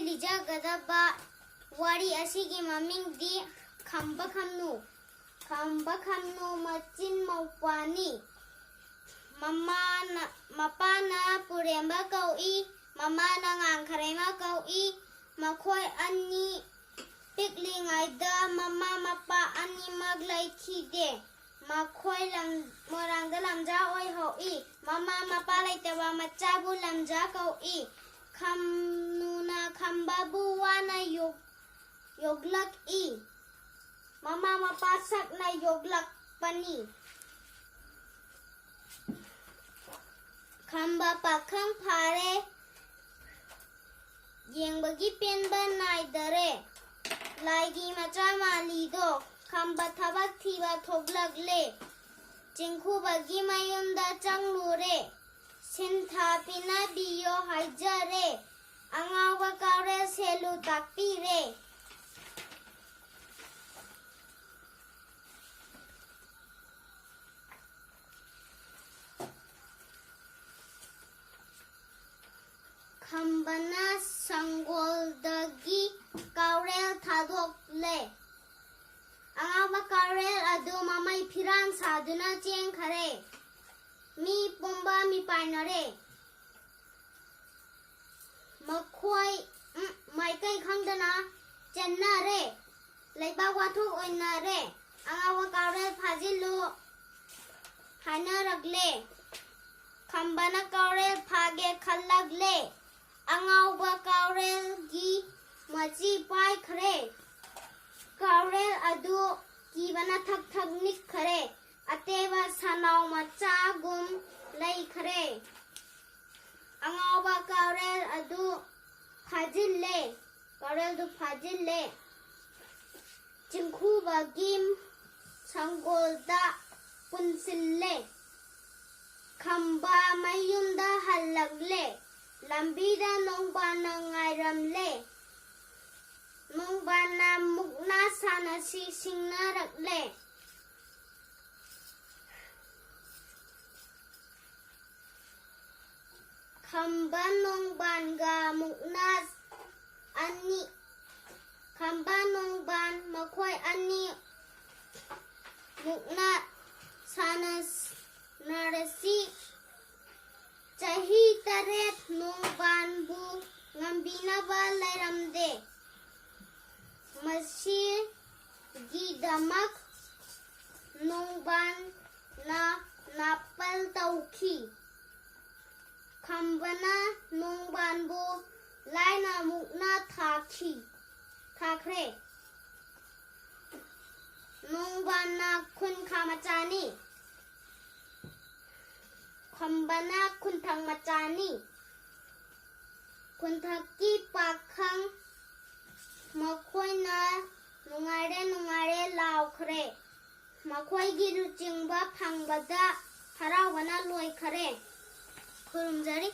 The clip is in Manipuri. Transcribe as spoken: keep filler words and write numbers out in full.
ꯂꯤꯖꯒꯗꯕ ꯋꯥꯔꯤ ꯑꯁꯤꯒꯤ ꯃꯃꯤꯡꯗꯤ ꯈꯝꯕ ꯈꯝꯅꯨ꯫ ꯈꯝꯕ ꯈꯝꯅꯨ ꯃꯆꯤꯟ ꯃꯧꯄ꯭ꯋꯥꯅꯤ꯫ ꯃꯃꯥꯅ, ꯃꯄꯥꯅ ꯄꯨꯔꯦꯝꯕ ꯀꯧꯏ, ꯃꯃꯥꯅ ꯉꯥꯡꯈꯔꯩꯃ ꯀꯧꯏ꯫ ꯃꯈꯣꯏ ꯑꯅꯤ ꯄꯤꯛꯂꯤꯉꯩꯗ ꯃꯃꯥ ꯃꯄꯥ ꯑꯅꯤꯃꯛ ꯂꯩꯈꯤꯗꯦ꯫ ꯃꯈꯣꯏ ꯂꯝ-, ꯃꯣꯏꯔꯥꯡꯗ ꯂꯝꯖꯥ ꯑꯣꯏꯍꯧꯏ꯫ ꯃꯃꯥ ꯃꯄꯥ ꯂꯩꯇꯕ ꯃꯆꯥꯕꯨ ꯂꯝꯖꯥ ꯀꯧꯏ꯫ ꯈꯝꯅꯨꯅ ꯈꯝꯕꯕꯨ ꯋꯥꯅ ꯌꯣꯛ-, ꯌꯣꯛꯂꯛꯏ꯫ ꯃꯃꯥ ꯃꯄꯥ ꯁꯛꯅ ꯌꯣꯛꯂꯛꯄꯅꯤ꯫ ꯈꯝꯕ ꯄꯥꯈꯪ ꯐꯥꯔꯦ, ꯌꯦꯡꯕꯒꯤ ꯄꯦꯟꯕ ꯅꯥꯏꯗꯔꯦ꯫ ꯂꯥꯏꯒꯤ ꯃꯆꯥ ꯃꯥꯂꯤꯗꯣ ꯈꯝꯕ ꯊꯕꯛ ꯊꯤꯕ ꯊꯣꯛꯂꯛꯂꯦ꯫ ꯆꯤꯡꯈꯨꯕꯒꯤ ꯃꯌꯨꯝꯗ ꯆꯪꯂꯨꯔꯦ꯫ ꯁꯤꯟꯊꯥ ꯄꯤꯅꯕꯤꯌꯣ ꯍꯥꯏꯖꯔꯦ꯫ ꯑꯉꯥꯎꯕ ꯀꯥꯎꯔꯦꯜ ꯁꯦꯜꯂꯨ ꯇꯥꯛꯄꯤꯔꯦ꯫ ꯈꯝꯕꯅ ꯁꯪꯒꯣꯜꯗꯒꯤ ꯀꯥꯎꯔꯦꯜ ꯊꯥꯗꯣꯛꯂꯦ꯫ ꯑꯉꯥꯎꯕ ꯀꯥꯎꯔꯦꯜ ꯑꯗꯨ ꯃꯃꯩ ꯐꯤꯔꯥꯟ ꯁꯥꯗꯨꯅ ꯆꯦꯟꯈꯔꯦ꯫ ꯃꯤ ꯄꯨꯝꯕ ꯃꯤꯄꯥꯏꯅꯔꯦ꯫ ꯃꯈꯣꯏ, ꯎꯝ, ꯃꯥꯏꯀꯩ ꯈꯪꯗꯅ ꯆꯦꯟꯅꯔꯦ꯫ ꯂꯩꯕꯥꯛ ꯋꯥꯊꯣꯛ ꯑꯣꯏꯅꯔꯦ꯫ ꯑꯉꯥꯎꯕ ꯀꯥꯎꯔꯦꯜ ꯐꯥꯖꯤꯜꯂꯨ ꯍꯥꯏꯅꯔꯛꯂꯦ꯫ ꯈꯝꯕꯅ ꯀꯥꯎꯔꯦꯜ ꯐꯥꯒꯦ ꯈꯜꯂꯛꯂꯦ꯫ ꯑꯉꯥꯎꯕ ꯀꯥꯎꯔꯦꯜꯒꯤ ꯃꯆꯤ ꯄꯥꯏꯈ꯭ꯔꯦ꯫ ꯀꯥꯎꯔꯦꯜ ꯑꯗꯨ ꯀꯤꯕꯅ ꯊꯛ ꯊꯛ ꯅꯤꯛꯈꯔꯦ꯫ ꯑꯇꯦꯕ ꯁꯅꯥꯎ ꯃꯆꯥꯒꯨꯝ ꯂꯩꯈꯔꯦ꯫ ꯑꯉꯥꯎꯕ ꯀꯥꯎꯔꯦꯜ ꯑꯗꯨ ꯐꯥꯖꯤꯜꯂꯦ꯫ ꯀꯥꯎꯔꯦꯜꯗꯨ ꯐꯥꯖꯤꯜꯂꯦ꯫ ꯆꯤꯡꯈꯨꯕꯒꯤ ꯁꯪꯒꯣꯜꯗ ꯄꯨꯟꯁꯤꯜꯂꯦ꯫ ꯈꯝꯕ ꯃꯌꯨꯝꯗ ꯍꯜꯂꯛꯂꯦ꯫ ꯂꯝꯕꯤꯗ ꯅꯣꯡꯕꯥꯟꯅ ꯉꯥꯏꯔꯝꯂꯦ꯫ ꯅꯣꯡꯕꯥꯟꯅ ꯃꯨꯛꯅꯥ ꯁꯥꯟꯅꯁꯤ ꯁꯤꯡꯅꯔꯛꯂꯦ꯫ ꯈꯝꯕ ꯅꯣꯡꯕꯥꯟꯒ ꯃꯨꯛꯅꯥ ꯑꯅꯤ, ꯈꯝꯕ ꯅꯣꯡꯕꯥꯟ ꯃꯈꯣꯏ ꯑꯅꯤ ꯃꯨꯛꯅ ꯁꯥꯟꯅꯔꯁꯤ꯫ ꯆꯍꯤ ꯇꯔꯦꯠ ꯅꯣꯡꯕꯥꯟꯕꯨ ꯉꯝꯕꯤꯅꯕ ꯂꯩꯔꯝꯗꯦ꯫ ꯃꯁꯤꯒꯤꯗꯃꯛ ꯅꯣꯡꯕꯥꯟꯅ ꯅꯥꯄꯜ ꯇꯧꯈꯤ꯫ ꯈꯝꯕꯅ ꯅꯣꯡꯕꯥꯟꯕꯨ ꯂꯥꯏꯅ ꯃꯨꯛꯅ ꯊꯥꯈꯤ, ꯊꯥꯈ꯭ꯔꯦ꯫ ꯅꯣꯡꯕꯥꯟꯅ ꯈꯨꯟꯈꯥ ꯃꯆꯥꯅꯤ꯫ ꯈꯝꯕꯅ ꯈꯨꯟꯊꯪ ꯃꯆꯥꯅꯤ꯫ ꯈꯨꯟꯊꯛꯀꯤ ꯄꯥꯈꯪ ꯃꯈꯣꯏꯅ ꯅꯨꯡꯉꯥꯏꯔꯦ, ꯅꯨꯡꯉꯥꯏꯔꯦ ꯂꯥꯎꯈ꯭ꯔꯦ꯫ ꯃꯈꯣꯏꯒꯤ ꯂꯨꯆꯤꯡꯕ ꯐꯪꯕꯗ ꯍꯔꯥꯎꯕꯅ ꯂꯣꯏꯈꯔꯦ꯫ ꯈꯨꯔꯨꯝꯖꯔꯤ꯫